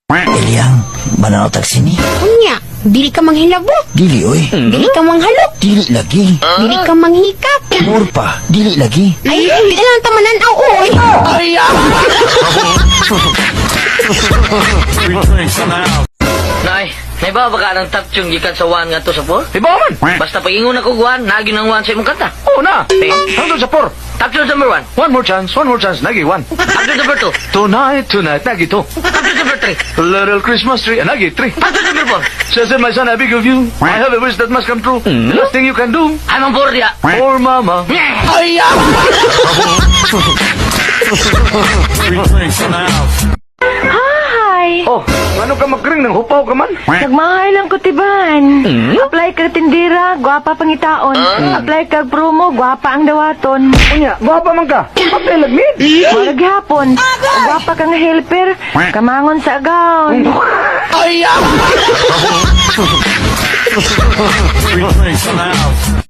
Ilyang, mananaw tag sini. Unya, dili ka manghilabot. Dili oy. Dili ka manghalok. Dili lagi. Dili ka manghikap. More pa, dili lagi. Ay, di na lang tamanan aw oy. Nay, naibaw ba ka ng top tune gikan sa 1 ngadto sa 4? Iba man. Basta pag-ingon ako 1, naagi ng 1 sa imong kanta. Oo na. Eh, Hangtod sa 4. Top tune number 1, One more chance, one more chance, nagi one. Top tune number 2, Tonight, tonight, nagi two. Top tune number 3, Little Christmas tree, nagi three. Top tune number 4. Says my son, I beg of you. I have a wish that must come true. The last thing you can do. I'm on board ya. For mama. Hi! Oh, ano ka magkring ng hupaw ka man? Nagmahay lang ko tiban. Apply ka tindira, gwapa pangitaon. Apply ka promo, gwapa ang dawaton. Unya, gwapa man ka. Apply lagmid. Wala gihapon. Gwapa kang helper, kamangon sa agaon.